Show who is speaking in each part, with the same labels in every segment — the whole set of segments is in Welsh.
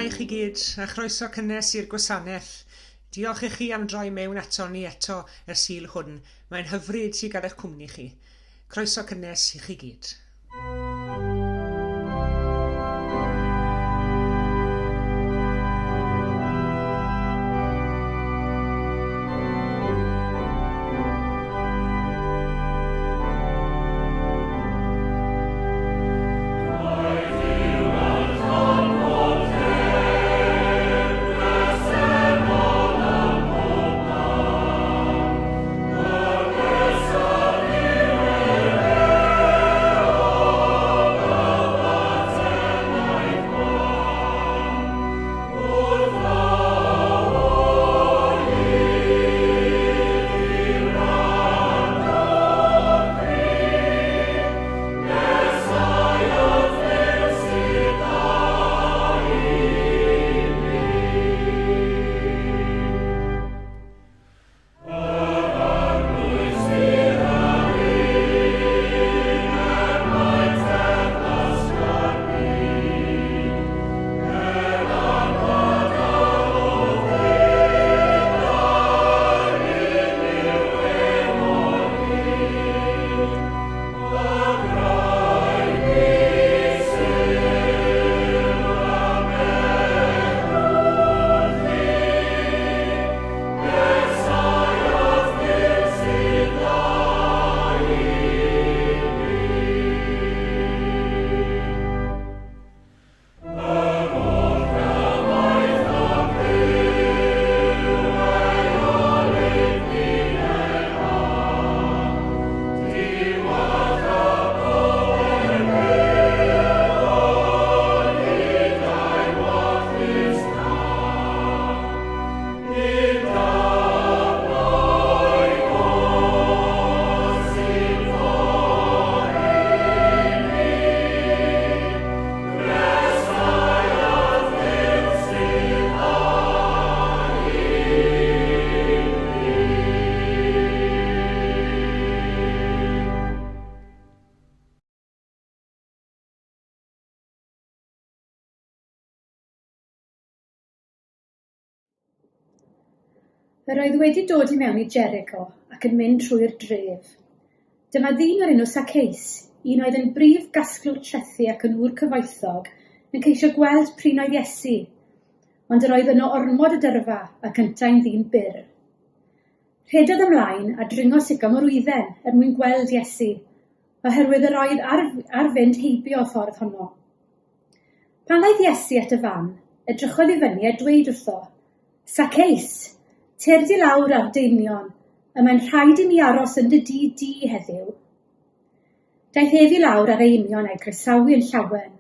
Speaker 1: i chi gyd, a chroeso cynnes i'r gwasanaeth. Diolch i chi am droi mewn ato ni eto y Sul hwn. Mae'n hyfryd i gael eich cwmni chi. Croeso cynnes i chi gyd.
Speaker 2: Yr oedd wedi dod i mewn i Jericho ac yn mynd trwy'r dref. Dyma ddyn o'r enw Saceus, un oedd yn brif gasglwr trethi ac yn ŵr cyfoethog, yn ceisio gweld prin oedd Iesu. Ond yr oedd yno ormod o dyrfa, ac yntau'n ddyn byr. Rhedodd ymlaen a dringo sicom yr wydden er mwyn gweld Iesu, oherwydd yr oedd ar, ar fynd heibio y ffordd honno. Pan ddaeth Iesu at y fan, edrychodd i fyny a dweud wrtho, Saceus, tyrd i lawr ar dy union, y mae'n rhaid i mi aros yn dy dŷ di heddiw. Daeth ef i lawr ar ei union a'i groesawu yn llawen.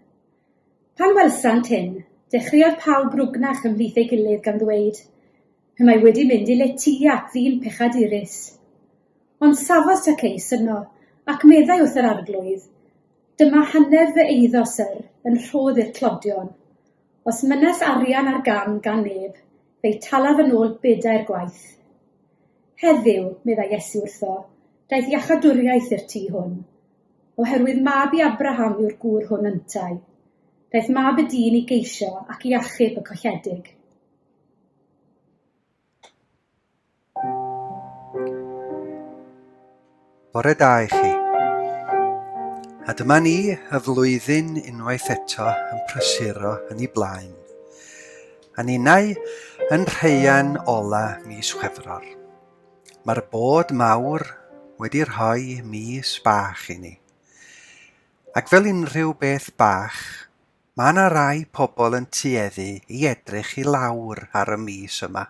Speaker 2: Pan welsant hyn, dechreuodd pawb rwgnach ymhlith ei gilydd gan ddweud, Y mae wedi mynd i letya at ddyn pechadurus. Ond safodd Saceus yno, ac meddai wrth yr Arglwydd, Dyma hanner fy eiddo, syr, yn rhodd i'r tlodion. Os mynnes arian ar gam gan neb, fe'i talaf yn ôl bedair gwaith. Heddiw, meddai Iesu wrtho, daeth iachadwriaeth i'r tŷ hwn, oherwydd mab i Abraham yw'r gŵr hwn yntau. Daeth mab y dyn i geisio ac i achub y colledig.
Speaker 3: Bore da i chi. A dyma ni y flwyddyn unwaith eto yn prysuro yn ei blaen. A ninnau yn rheian ola mis Chwefror. Mae'r bod mawr wedi rhoi mis bach i ni. Ac fel unrhyw beth bach, Mae yna rai pobl yn tueddu i edrych i lawr ar y mis yma.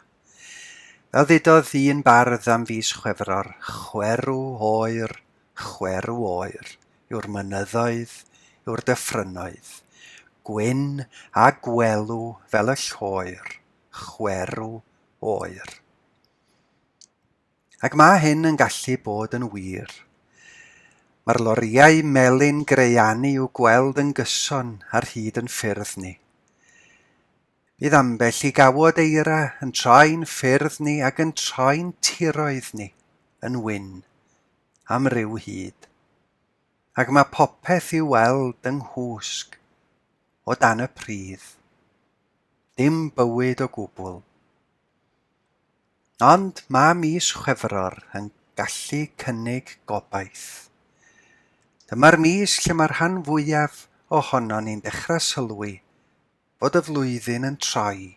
Speaker 3: Fel ddudodd un bardd am fis Chwefror, chwerw oer, chwerw oer yw'r mynyddoedd, yw'r dyffrynnoedd, gwyn a gwelw fel y lloer, chwerw oer. Ac mae hyn yn gallu bod yn wir. Mae'r lorïau melyn graeanu i'w gweld yn gyson ar hyd yn ffyrdd ni. Bydd ambell i gawod eira yn troi'n ffyrdd ni ac yn troi'n tiroedd ni yn wyn am ryw hyd. Ac mae popeth i'w weld yng nghwsg o dan y pridd. Dim bywyd o gwbl. Ond mae mis Chwefror yn gallu cynnig gobaith. Dyma'r mis lle mae'r rhan fwyaf ohonon ni'n dechrau sylwi fod y flwyddyn yn troi.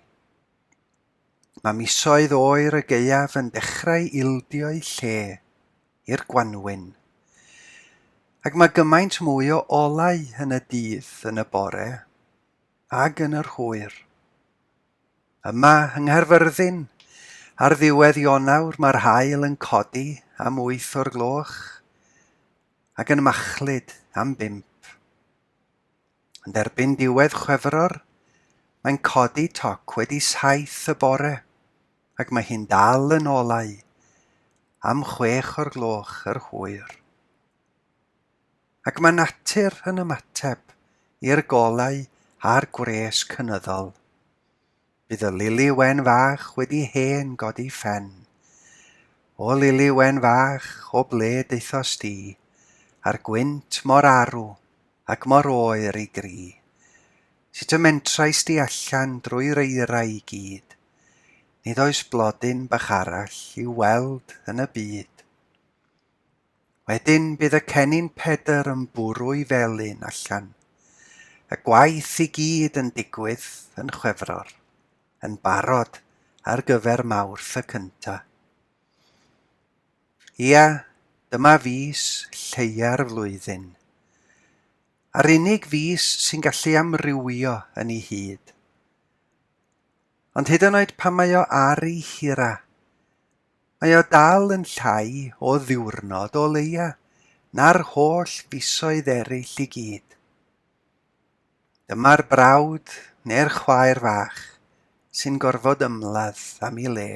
Speaker 3: Mae misoedd oer y gaeaf yn dechrau ildio'u lle i'r gwanwyn. Ac mae gymaint mwy o olau yn y dydd yn y bore ag yn yr hwyr. Yma yng Nghaerfyrddin, ar ddiwedd Ionawr mae'r haul yn codi am wyth o'r gloch ac yn machlud am bump. Ond erbyn diwedd Chwefror, mae'n codi toc wedi saith y bore ac mae hi'n dal yn olau am chwech o'r gloch yr hwyr. Ac mae natur yn ymateb i'r golau a'r gwres cynyddol. Bydd y lili wen fach wedi hen godi phen. O lili wen fach, o ble daethost di, a'r gwynt mor arw ac mor oer ei gri? Sut y mentraist di allan drwy'r eira i gyd? Nid oes blodyn bach arall i'w weld yn y byd. Wedyn bydd y cennin Pedr yn bwrw'i felyn allan. Y gwaith i gyd yn digwydd yn Chwefror, yn barod ar gyfer Mawrth y cynta. Ia, dyma fis lleia'r flwyddyn. A'r unig fis sy'n gallu amrywio yn ei hyd. Ond hyd yn oed pan mae o ar ei hira, Mae o dal yn llai o ddiwrnod o leia na'r holl fisoedd eraill i gyd. Dyma'r brawd neu'r chwaer fach sy'n gorfod ymladd am ei le.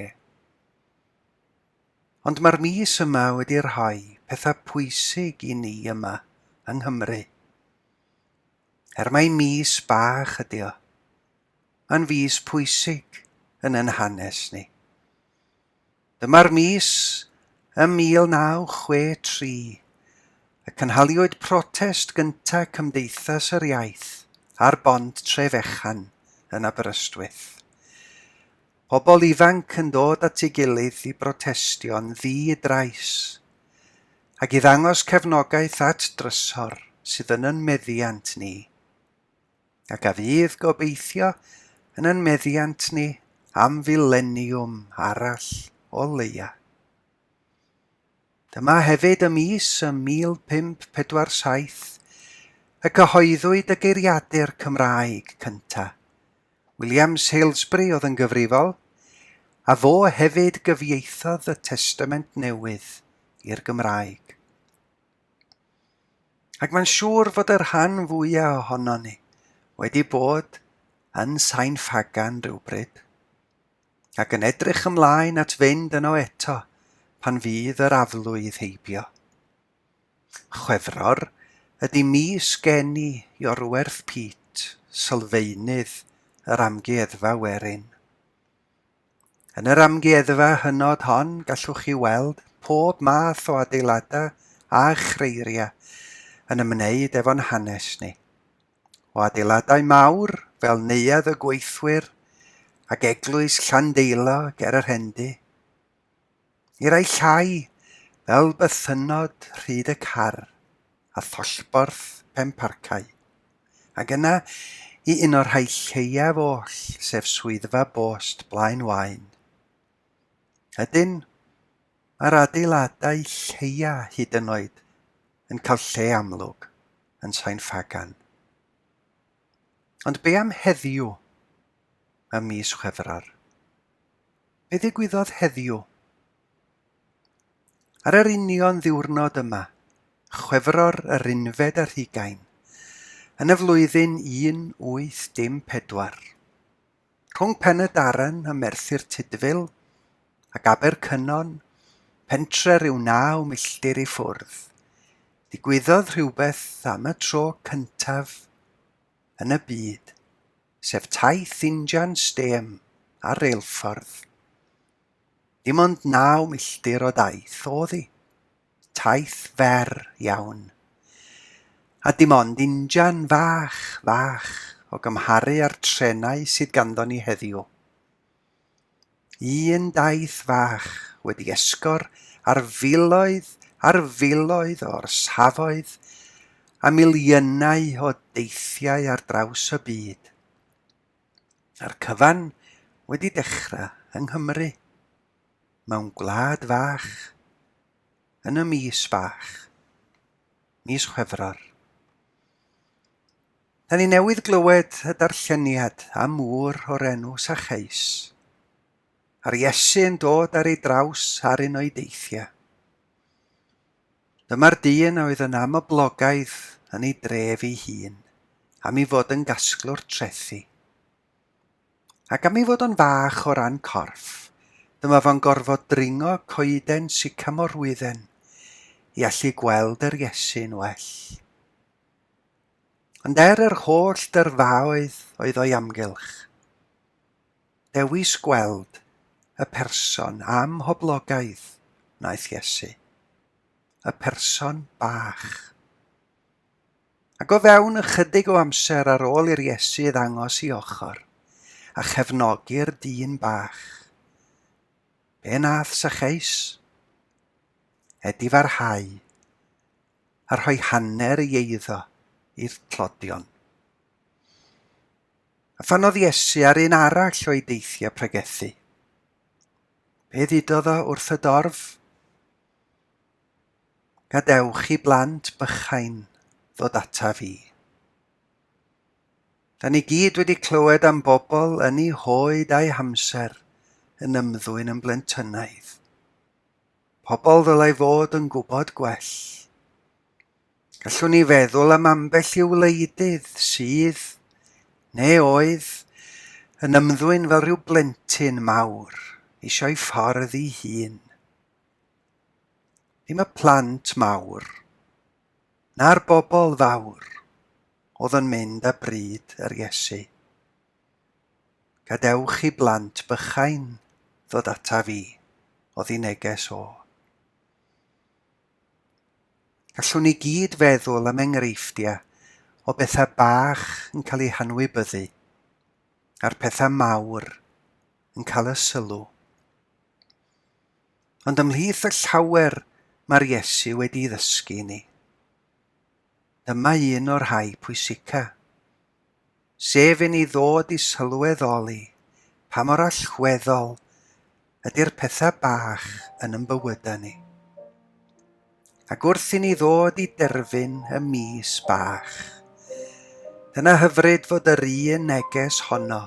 Speaker 3: Ond mae'r mis yma wedi rhoi pethau pwysig i ni yma yng Nghymru. Er mai mis bach ydi o, mae'n fis pwysig yn ein hanes ni. Dyma'r mis ym 1963 y cynhaliwyd protest gyntaf Cymdeithas yr Iaith ar bont Trefechan yn Aberystwyth. Pobl ifanc yn dod at ei gilydd i brotestio'n ddi-drais ac i ddangos cefnogaeth at drysor sydd yn yn meddiant ni. Ac a fydd, gobeithio, yn ein meddiant ni am fileniwm arall o leia. Dyma hefyd y mis ym 1547 y cyhoeddwyd y geiriadur Cymraeg cynta. William Salesbury oedd yn gyfrifol, a fo hefyd gyfieithodd y Testament Newydd i'r Gymraeg. Ac mae'n siŵr fod y rhan fwyaf ohonon ni wedi bod yn Sain Ffagan rywbryd, ac yn edrych ymlaen at fynd yno eto pan fydd yr aflwydd heibio. Chwefror ydy mis geni Iorwerth Peate, sylfaenydd yr Amgueddfa Werin. Yn yr amgueddfa hynod hon gallwch chi weld pob math o adeiladau a chreiriau yn ymwneud efo'n hanes ni. O adeiladau mawr fel Neuadd y Gweithwyr ac Eglwys Llandeilo ger yr Hendy, i rai llai fel bythynnod Rhyd y Car a Thollborth Penparcau, ac yna i un o'r rhai lleiaf oll, sef Swyddfa Bost Blaen Waun. Ydyn, mae'r adeiladau lleia hyd yn oed yn cael lle amlwg yn Sain Ffagan. Ond be am heddiw, ym mis Chwefror? Be ddigwyddodd heddiw? Ar yr union ddiwrnod yma, Chwefror yr unfed ar hugain, yn y flwyddyn 1814, rhwng Pen y Darren a Merthyr Tudful ac Abercynon, pentre rhyw naw milltir i ffwrdd, digwyddodd rhywbeth am y tro cyntaf yn y byd, sef taith injan stêm ar reilffordd. Dim ond naw milltir o daith o'dd hi. Taith fer iawn. A dim ond injan fach, fach o gymharu â'r trenau sydd ganddo ni heddiw. Un daith fach wedi esgor ar filoedd ar filoedd o orsafoedd a miliynau o deithiau ar draws y byd. A'r cyfan wedi dechrau yng Nghymru, mewn gwlad fach, yn y mis bach, mis Chwefror. Da ni newydd glywed y darlleniad am ŵr o'r enw Sacheus, a'r Iesu yn dod ar ei draws ar un o'i deithiau. Dyma'r dyn a oedd yn amhoblogaidd yn ei dref ei hun am ei fod yn gasglwr trethi. Ac am ei fod o'n fach o ran corff, dyma fo'n gorfod dringo coeden sycamorwydden i allu gweld yr Iesu'n well. Ond er yr holl dyrfaoedd oedd o'i amgylch, Dewis gweld y person amhoblogaidd wnaeth Iesu, y person bach. Ac o fewn ychydig o amser ar ôl i'r Iesu ddangos i ochr a chefnogi'r dyn bach, be nath Sacheus? Edifarhau a rhoi hanner ei eiddo i'r tlodion. A phan oedd Iesu ar un arall o'i deithiau pregethu, be ddudodd o wrth y dorf? Gadewch i blant bychain ddod ataf i. Da ni gyd wedi clywed am bobl yn eu hoed a'u hamser yn ymddwyn yn blentynnaidd. Pobl ddylai fod yn gwybod gwell. Gallwn ni feddwl am ambell i wleidydd sydd, neu oedd, yn ymddwyn fel rhyw blentyn mawr, eisiau'i ffordd ei hun. Ddim y plant mawr, na'r bobl fawr, oedd yn mynd â bryd yr Iesu. Gadewch i blant bychain ddod ataf i, oedd ei neges o. Gallwn ni gyd feddwl am enghreifftiau o bethau bach yn cael eu hanwybyddu a'r pethau mawr yn cael y sylw. Ond ymhlith y llawer mae'r Iesu wedi'i ddysgu i ni, dyma un o'r rhai pwysica. Sef i ni ddod i sylweddoli pa mor allweddol ydy'r pethau bach yn yn bywydau ni. Ac wrth i ni ddod i derfyn y mis bach, dyna hyfryd fod yr un neges honno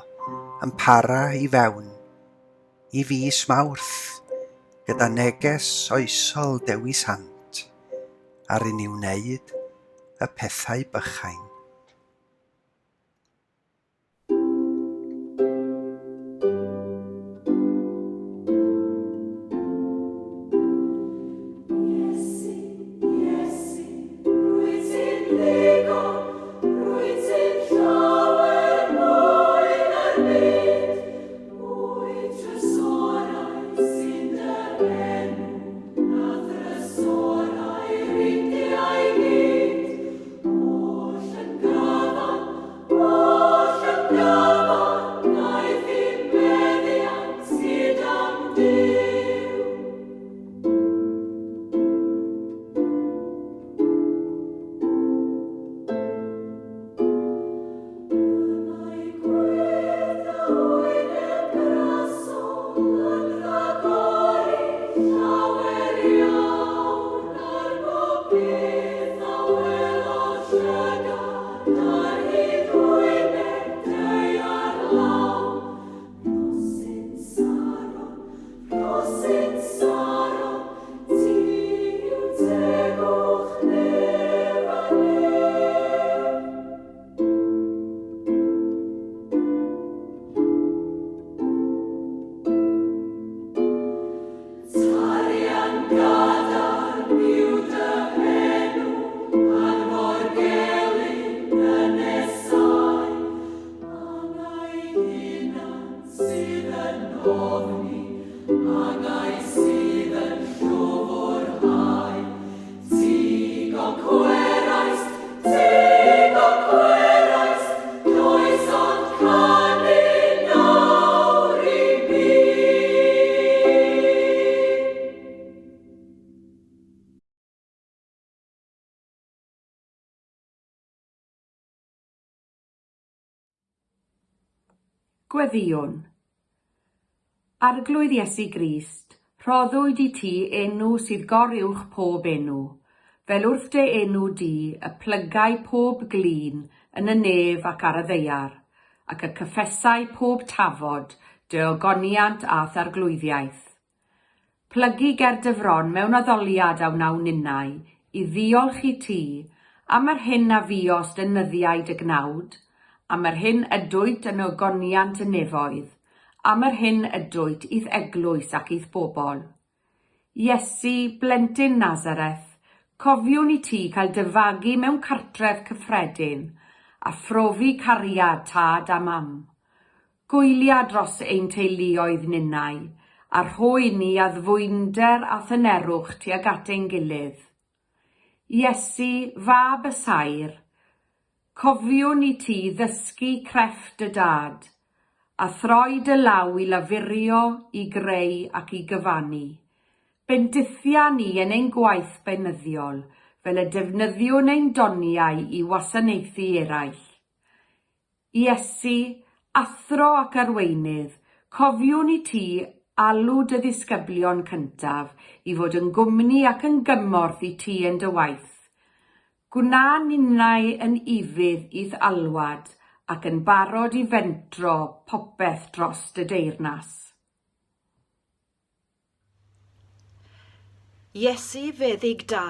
Speaker 3: yn para i fewn i fis Mawrth gyda neges oesol Dewi Sant ar i ni wneud y pethau bychain.
Speaker 4: Sydd yn ofni, angau Gweddïwn. Arglwydd Iesu Grist, rhoddwyd i ti enw sydd goruwch pob enw, fel wrth dy enw di y plygai pob glin yn y nef ac ar y ddaear, ac y cyffesai pob tafod dy ogoniant a'th arglwyddiaeth. Plygu ger dy fron mewn addoliad a wnawn ninnau, i ddiolch i ti, am yr hyn a fuost yn nyddiau dy gnawd, am yr hyn ydwyt yn ogoniant y nefoedd, am yr hyn ydwyt i'th eglwys ac i'th bobl. Iesu, blentyn Nazareth, cofiwn i ti cael dy fagu mewn cartref cyffredin, a phrofi cariad tad a mam. Gwylia dros ein teuluoedd ninnau, a rhoi ni addfwynder a thynerwch tuag at ein gilydd. Iesu, Fab y Saer, cofiwn i ti ddysgu crefft dy Dad, a throi dy law i lafurio, i greu ac i gyfannu. Bendithia ni yn ein gwaith beunyddiol, fel y defnyddiwn ein doniau i wasanaethu eraill. Iesu, Athro ac Arweinydd, cofiwn i ti alw dy ddisgyblion cyntaf i fod yn gwmni ac yn gymorth i ti yn dy waith. Gwna ninnau yn ufudd i'th alwad ac yn barod i fentro popeth dros dy deyrnas.
Speaker 5: Iesu feddyg da,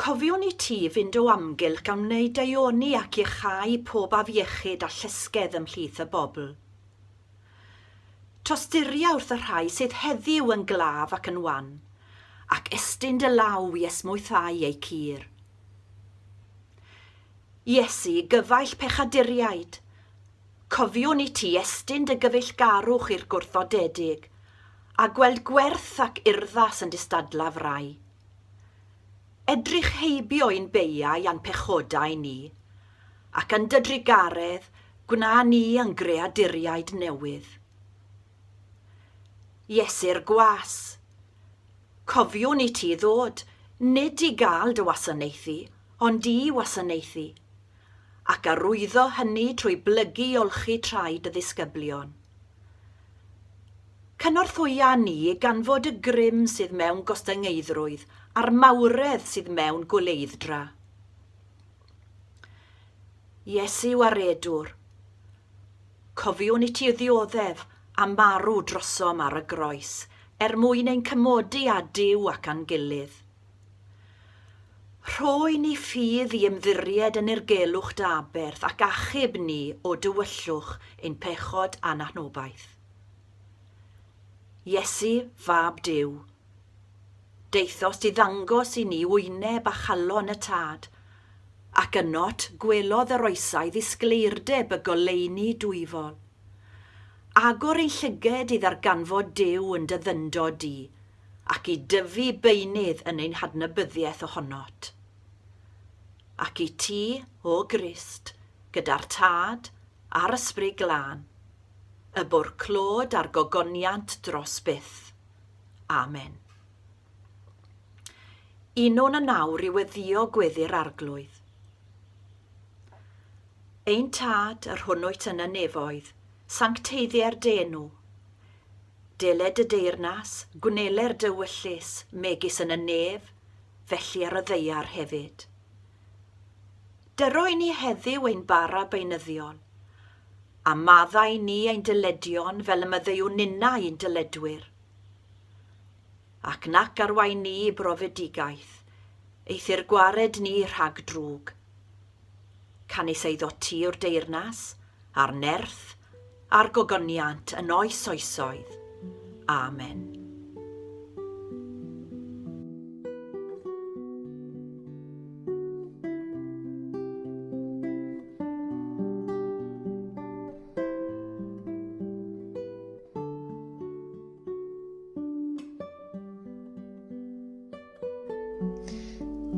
Speaker 5: cofiwn i ti fynd o amgylch gan wneud daioni ac iachau pob afiechyd a llesgedd ymhlith y bobl. Tosturia wrth y rhai sydd heddiw yn glaf ac yn wan, ac estyn dy law i esmwythau eu cur. Iesu, gyfaill pechaduriaid, Cofiwn i ti estyn dy gyfeillgarwch i'r gwrthodedig, a gweld gwerth ac urddas yn distadlaf rai. Edrych heibio i'n beiau a'n pechodau ni, ac yn dy drugaredd gwna ni yn greaduriaid newydd. Iesu'r gwas. Cofiwn i ti ddod, nid i gael dy wasanaethu, ond i wasanaethu, ac arwyddo hynny trwy blygu i olchi traed y ddisgyblion. Cynorthwya ni i ganfod y grym sydd mewn gostyngeiddrwydd a'r mawredd sydd mewn gwleidd-dra. Iesu Waredwr, cofiwn i ti ddioddef a marw drosom ar y groes er mwyn ein cymodi â Duw ac â'n gilydd. Rho i ni ffydd i ymddiried yn nirgelwch dy aberth ac achub ni o dywyllwch ein pechod a'n ahnobaith. Iesu, Fab Duw, daethost i ddangos i ni wyneb a chalon y Tad, ac ynot gwelodd yr oesau ddisgleirdeb y goleuni dwyfol. Agor ein llyged i ddarganfod Duw yn dy ddyndod di, ac i dyfu beunydd yn ein hadnabyddiaeth ohonot. Ac i ti, O Grist, gyda'r Tad a'r Ysbryd Glân, y bo'r clod a'r gogoniant dros byth. Amen. Unwn yn awr i weddio gweddi'r Arglwydd. Ein Tad, yr hwn wyt yn y nefoedd, sancteiddier dy enw. Deled dy deyrnas, gwneler dy ewyllys, megis yn y nef, felly ar y ddaear hefyd. Dyro i ni heddiw ein bara beunyddiol, a maddau i ni ein dyledion fel y maddeuwn ninnau i'n dyledwyr. Ac nac arwain ni i brofedigaeth, eithr gwared ni rhag drwg. Canys eiddo ti yw'r deyrnas, a'r nerth, a'r gogoniant yn oes oesoedd. Amen.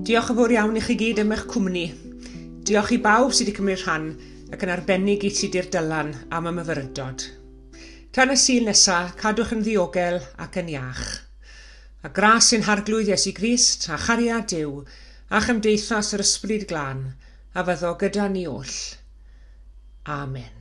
Speaker 1: Diolch yn fawr iawn i chi gyd am eich cwmni. Diolch i bawb sydd wedi cymryd rhan ac yn arbennig i Tudur Dylan am y myfyrdod. Tan y Sul nesa, cadwch yn ddiogel ac yn iach. A gras ein Harglwydd Iesu Grist, a chariad Duw, a chymdeithas yr Ysbryd Glân, a fyddo gyda ni oll. Amen.